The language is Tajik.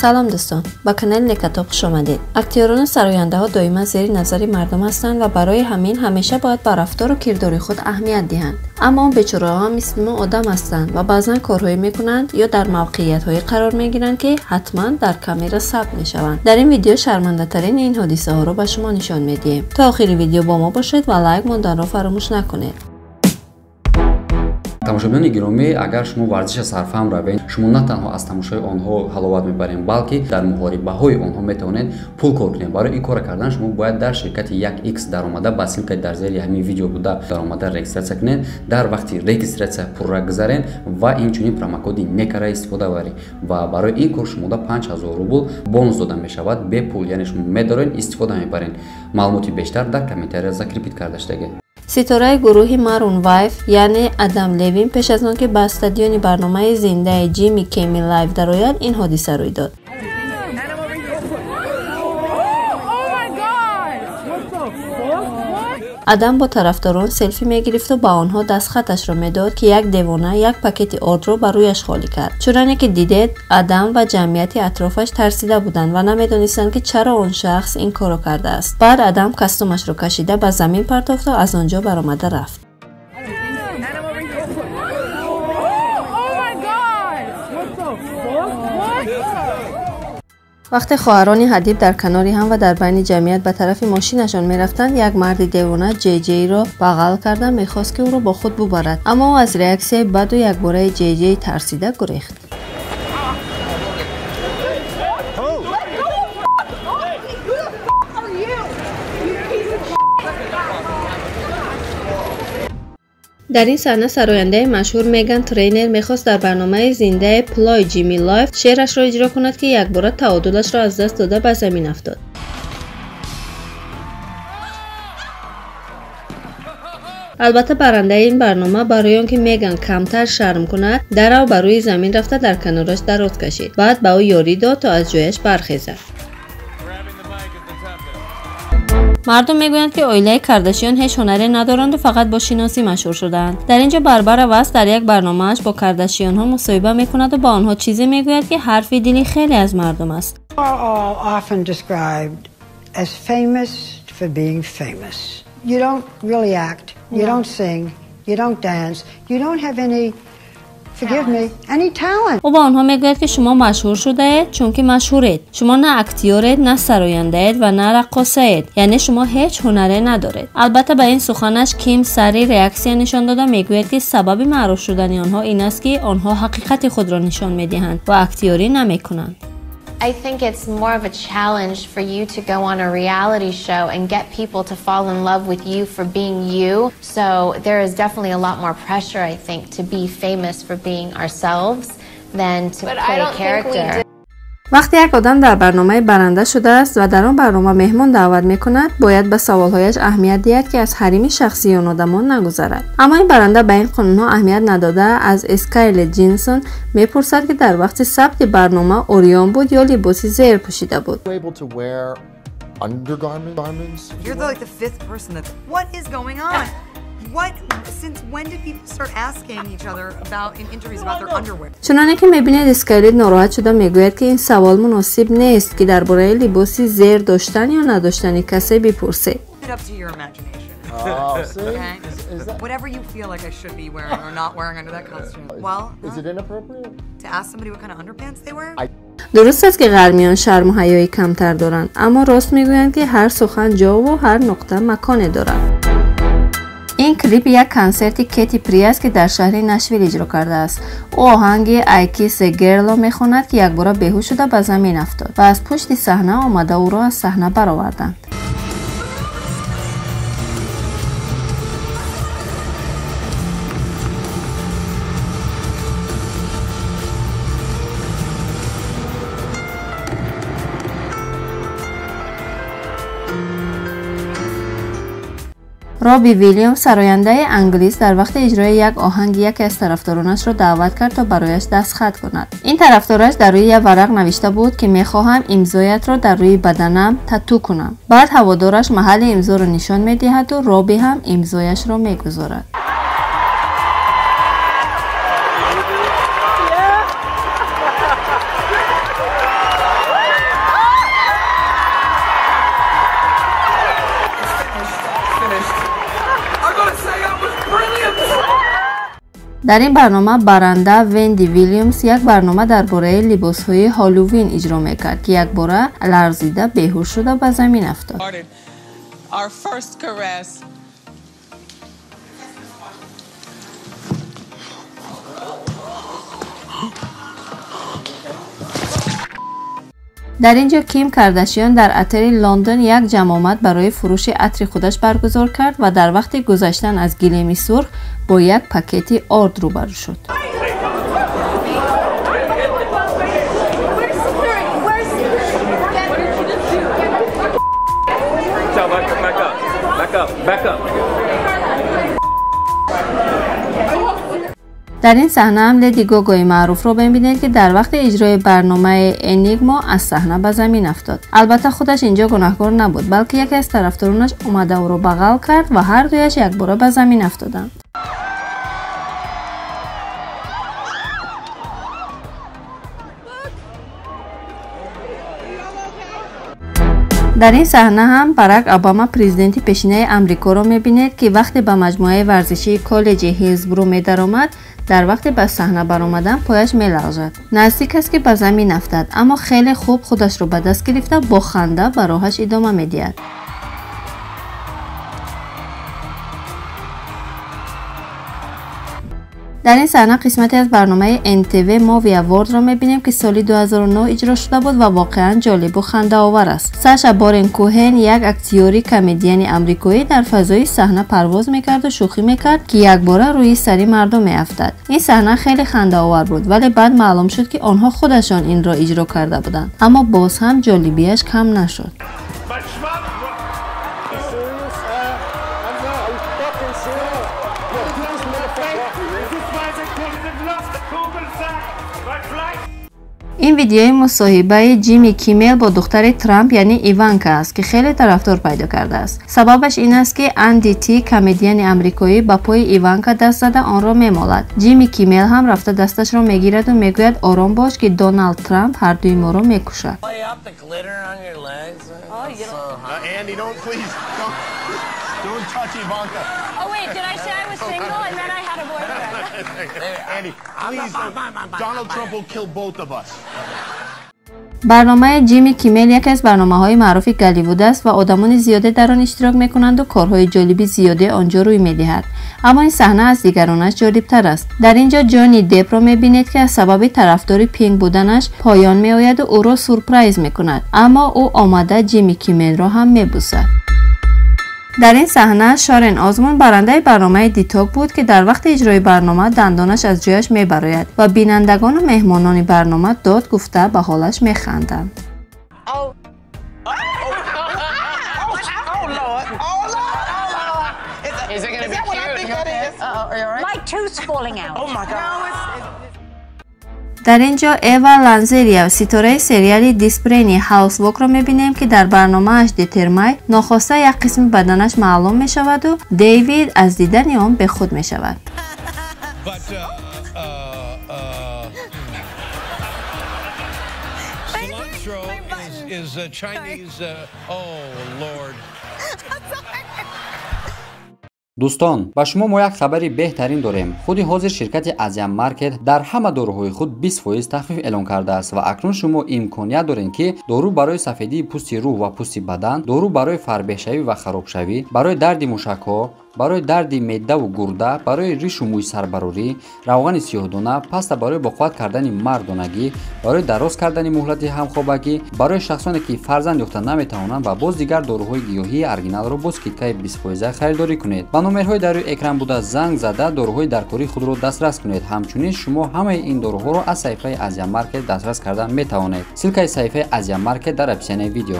Салом дӯстон, ба канали Некатоб хуш омадед. Актёрону сарояндаҳо доима зери назари мардум ҳастанд ва барои ҳамин ҳамеша бояд ба рафтору кирдори худ аҳамият диҳанд. Аммо он бечораҳо ҳам мисли мо одам ҳастанд ва баъзан корҳое мекунанд ё дар мавқеиятҳое қарор мегиранд, ки ҳатман дар камера сабт мешаванд. Дар ин видео шармандатарин ин ҳодисаҳоро ба шумо нишон медиҳем. То охири видео бо мо бошед ва лайк монданро фаромӯш накунед. Тамошобинони гиромӣ, агар шумо варзиша сарфаҳм равед, шумо на танҳо аз тамошои онҳо ҳаловат мебаред, балки дар муҳорибаҳои онҳо метавонед пул кор кунед. Барои ин кора кардан шумо бояд дар ширкати 1x даромада ба ссылкаи дар зери ҳамин видео буда даромада регистратсия кунед. Дар вақти регистратсия пурра гузаред ва инчунин промокоди некара истифода баред ва барои ин кор шумода 5000 рубл бонус дода мешавад бепул, яъне шумо медоред истифода мебаред. Маълумоти бештар дар комментария закрепить карда шудагӣ. Ситораи гурӯҳи Maroon 5, яъне Адам Левин, пеш аз он ки ба стадиони барномаи зиндаи Ҷимми Киммел Лайв дарояд, ин ҳодиса рӯй дод. Адам бо тарафдорон селфи мегирифту ба онҳо дастхаташро медод, ки як девона як пакети ордро ба рӯяш холӣ кард. Чуноне ки дидед, Адам ва ҷамъияти атрофаш тарсида буданд ва намедонистанд, ки чаро он шахс ин корро кардааст. Баъд Адам костюмашро кашида ба замин партофту аз он ҷо баромада рафт. Вақте хоҳарони Ҳадиб дар канори ҳам ва дар байни ҷамъият ба тарафи мошинашон мерафтанд, як марди девона Ҷей-Ҷейро бағал карда мехост, ки ӯро бо худ бубарад. Аммо ӯ аз реаксияи баду якбораи Ҷей-Ҷей тарсида гурехт. Дар ин саҳна сарояндаи машҳур Меган Трейнер мехост дар барномаи зиндаи Play Jimmy Live шеърашро иҷро кунад, ки якбора таодулашро аз даст дода ба замин афтод. Албатта, барандаи ин барнома барои он ки Меган камтар шарм кунад, дарав ба рӯи замин рафта дар канораш дароз кашид. Баъд ба ӯ ёрӣ дод, то аз ҷояш бархезад. Мардум мегӯянд, ки оилаи Кардашиён ҳеҷ ҳунаре надоранду фақат бо шиносӣ машҳур шудаанд. Дар ин ҷо Барбара Васт дар як барномааш бо Кардашиёнҳо мусоҳиба мекунаду ба онҳо чизе мегӯяд, ки ҳарфи дили хеле аз мардум аст. Ӯ ба онҳо мегӯяд, ки шумо машҳур шудаед, чунки машҳуред. Шумо на актёред, на сарояндаед ва на раққосаед, яъне шумо ҳеҷ ҳунаре надоред. Албатта, ба ин суханаш Ким сари реаксия нишон дода мегӯяд, ки сабаби маъруф шудани онҳо ин аст, ки онҳо ҳақиқати худро нишон медиҳанд ва актёрӣ намекунанд. I think it's more of a challenge for you to go on a reality show and get people to fall in love with you for being you. So there is definitely a lot more pressure, I think, to be famous for being ourselves than to play a character. Вақте як одам дар барномаи баранда шудааст ва дар он барнома меҳмон даъват мекунад, бояд ба саволҳояш аҳамият диҳад, ки аз ҳарими шахсии он одамон нагузарад. Аммо ин баранда ба ин қонунҳо аҳамият надода, аз Скарлетт Ҷинсон мепурсад, ки дар вақти сабти барнома ориён буд ё либоси зер пӯшида буд. Чуноне ки мебинед, Скарлетт нороҳат шуда мегӯяд, ки ин савол муносиб нест, ки дар бораи либоси зер доштан ё надоштани касе бипурсед. Дуруст аст, ки ғармиён шарму ҳаёи камтар доранд, аммо рост мегӯянд, ки ҳар сухан ҷову ҳар нуқта маконе дорад. Ин клип як консерти Кети При аст, ки дар шаҳри Нашвил иҷро кардааст. Ӯ оҳанги I Kiss a Girl-ро мехонад, ки якбора беҳуш шуда ба замин афтод ва аз пушти саҳна омада ӯро аз саҳна бароварданд. Робби Вилям, сарояндаи англис, дар вақти иҷрои як оҳанг яке аз тарафдоронашро даъват кард, то барояш дастхат кунад. Ин тарафдораш дар рӯи як варақ навишта буд, ки мехоҳам имзоятро дар рӯи баданам тату кунам. Баъд ҳаводораш маҳалли имзоро нишон медиҳаду Робби ҳам имзояшро мегузорад. Дар ин барнома баранда Венди Вилямс як барнома дар бораи либосҳои Ҳаллоуин иҷро мекард, ки якбора ларзида беҳуш шуда ба замин афтод. Дар ин ҷо Ким Кардашиан дар отели Лондон як ҷамъомад барои фурӯши атри худаш баргузор кард ва дар вақти гузаштан аз гилеми сурх бо як пакети орд рӯбарӯ шуд. Дар ин саҳна ҳам Леди Гогои маъруфро мебинед, ки дар вақти иҷрои барномаи Энигмо аз саҳна ба замин афтод. Албатта худаш инҷо гунаҳкор набуд, балки яке аз тарафдоронаш омада ӯро бағал кард ва ҳар дуяш якбора ба замин афтоданд. Дар ин саҳна ҳам Барак Обама, президенти пешинаи Амрикоро мебинед, ки вақте ба маҷмӯаи варзишии коллеҷи Ҳилсбро медаромад, дар вақте ба саҳна баромадан пояш мелағжад. Наздик аст, ки ба замин афтад, аммо хеле хуб худашро ба даст гирифта бо ханда ба роҳаш идома медиҳад. Дар ин саҳна қисмате аз барномаи NTV Movie Award-ро мебинем, ки соли 2009 иҷро шуда буд ва воқеан ҷолибу хандаовар аст. Саша Барон Коҳен, як актёри комедиани амрикоӣ, дар фазои саҳна парвоз мекарду шӯхӣ мекард, ки якбора рӯи сари мардум меафтад. Ин саҳна хеле хандаовар буд, вале баъд маълум шуд, ки онҳо худашон инро иҷро карда буданд, аммо боз ҳам ҷолибияш кам нашуд. Ин видеои мусоҳибаи Ҷимми Киммел бо духтари Трамп, яъне Иванка аст, ки хеле тарафдор пайдо кардааст. Сабабаш ин аст, ки Анди Ти, комедиани амрикоӣ, ба пои Иванка даст зада онро мемолад. Ҷимми Киммел ҳам рафта дасташро мегираду мегӯяд: ором бош, ки Доналд Трамп ҳардуи моро мекушад. Барномаи Ҷимми Киммел яке аз барномаҳои маъруфи Голливуд аст ва одамони зиёде дар он иштирок мекунанду корҳои ҷолиби зиёде он ҷо рӯй медиҳад. Аммо ин саҳна аз дигаронаш ҷолибтар аст. Дар ин ҷо Ҷонни Деппро мебинед, ки аз сабаби тарафдори Пинк буданаш поён меояду ӯро сюрприз мекунад, аммо ӯ омада Ҷимми Киммелро ҳам мебусад. Дар ин саҳна Шарон Озмон барандаи барномаи Диток буд, ки дар вақти иҷрои барнома дандонаш аз ҷояш мебарояд ва бинандагону меҳмонони барнома дод гуфта ба ҳолаш механданд. Дар ин ҷо Эва Лонзерия, ситораи сериали Дисбрени Хаусвокро мебинем, ки дар барномааш Детермай нохоста як қисми баданаш маълум мешаваду Дейвид аз дидани он бехуд мешавад. Дӯстон, ба шумо мо як хабари беҳтарин дорем. Худи ҳозир ширкати Азия Маркет дар ҳама доруҳои худ 20% тахфиф эълон кардааст ва акнун шумо имконият доред, ки дору барои сафедии пӯсти рӯҳ ва пӯсти бадан, дору барои фарбеҳшавӣ ва харобшавӣ, барои дарди мушакҳо, барои дарди меъдаву гурда, барои ришу мӯи сарбарорӣ, равғани сиёҳдона, паста барои боқувват кардани мардонагӣ, барои дароз кардани муҳлати ҳамхобагӣ, барои шахсоне ки фарзанд ёфта наметавонанд ва боз дигар доруҳои гиёҳии оригиналро бо скидкаи 20% харидорӣ кунед. Ба номерҳои дар рӯи экран буда занг зада доруҳои даркории худро дастрас кунед. Ҳамчунин шумо ҳамаи ин доруҳоро аз саҳифаи Азия Маркет дастрас карда метавонед. Ссылкаи саҳифаи Азия Маркет дар описанияи видео.